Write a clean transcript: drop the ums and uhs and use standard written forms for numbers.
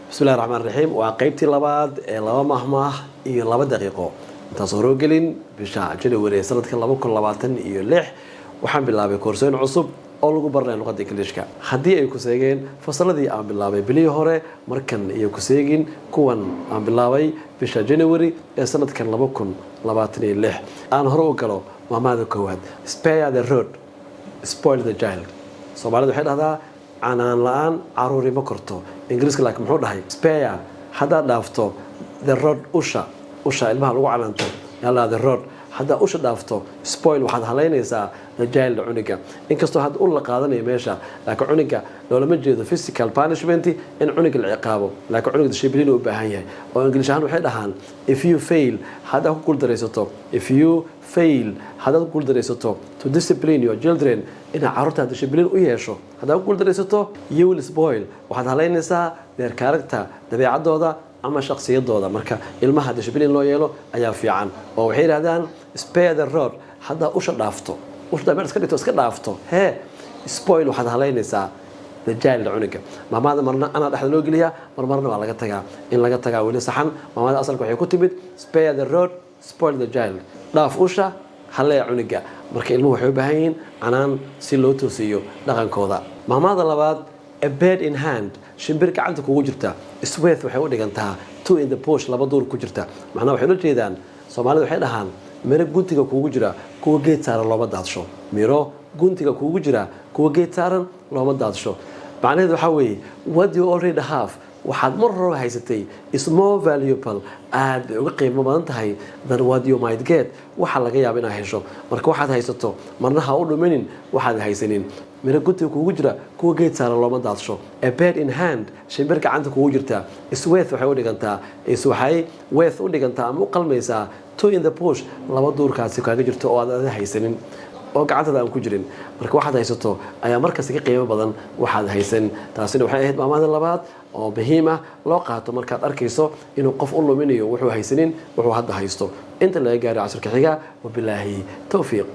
Bismillahi raxmaan raxiim. Waa qeybtii labaad ee laba mahmaah iyo 2 daqiiqo. Intaas horoo gelin bisha January ee sanadka 2026 waxaan bilaabay koorsooyin cusub oo lagu baranaya luqadda Ingiliishka. Haddii ay ku seegeen fasaladii aan bilaabay bilihii hore, markan iyo ku seegin kuwan aan bilaabay bisha January ee sanadkan 2026. Aan hore u galo maahmaahda koowaad: "Spare the rod, spoil the child." Soomaalida waxay dhahdaa "Canaan la-aan caruuri ma korto." Ingiriiska laakiin muxuu dhahay? "Spare", haddaad dhaafto, "the rod", usha, usha ilmaha lagu canaanto yalla, "the rod", haddaad usha dhaafto, "spoil", waxaad halaynaysaa, "the child", cuniga. Inkastoo hadda ul la qaadanayo meesha, laakiin cuniga loolama jeedo physical punishment, in cuniga la ciqaabo, laakiin cuniga discipline u baahan yahay. Oo English ahaan waxay dhahaan, "If you fail", haddaad ku guuldaraysato, "if you fail", haddaad ku guuldaraysato, "to discipline your children", inaad carruurta discipline u yeesho haddaad ku guuldaraysato, "you will spoil", waxaad halaynaysaa, "their character", dabeecadooda ama shakhsiyadooda. Marka ilmaha discipline loo yeelo ayaa fiican. Oo waxay yidhahdaan, "Spare the rod", haddaa usha dhaafto, usha meel iska dhigto, iska dhaafto hee, "spoil", waxaad halaynaysaa, "the child", cuniga. Maahmaahda marna anaa dhexda loo geliyaa, marmarna waa laga tagaa. In laga tagaa weli saxan. Maahmaahda asalka waxay ku timid "Spare the rod, spoil the child", dhaaf usha, hallee cuniga. Marka ilmuhu waxay u baahan yihiin canaan si loo toosiyo dhaqankooda. Maahmaahda labaad: "A bird in hand", shimbir gacanta kugu jirta, "is worth", waxay u dhigantaa, "two in the bush", laba duur ku jirta. Macnaha waxay ula jeedaan, Soomaalida waxay dhahaan, "Miro guntiga kugu jira kuwa geed saaran looma daadsho." Miro guntiga kugu jira kuwa geed saaran looma daadsho. Macnaheedu waxaa weeye, "what you already have", waxaad mar hore haysatay, "is more valuable", aad bay uga qiimo badan tahay, "than what you might get", waxa laga yaaba inaad hesho. Marka waxaad haysato marna ha u dhuminin waxaad haysanin. Miro guntiga kugu jira kuwa geed saaran looma daadsho. "A bird in hand", shimbir gacanta kugu jirta, "is worth", waxay u dhigantaa, "is", waxay "worth" u dhigantaa ama u qalmaysaa, "two in the bush", laba duurkaasi kaaga jirto oo aad ada haysanin oo gacantada aan ku jirin. Marka waxaad haysato ayaa markasta ka qiimo badan waxaad haysan. Taasina waxay ahayd maahmaahda labaad oo muhiim ah loo qaato markaad arkayso inuu qof u luminayo wuxuu haysanin wuxuu hadda haysto. Inta laga gaaro casharka xiga, wabilaahi towfiiq.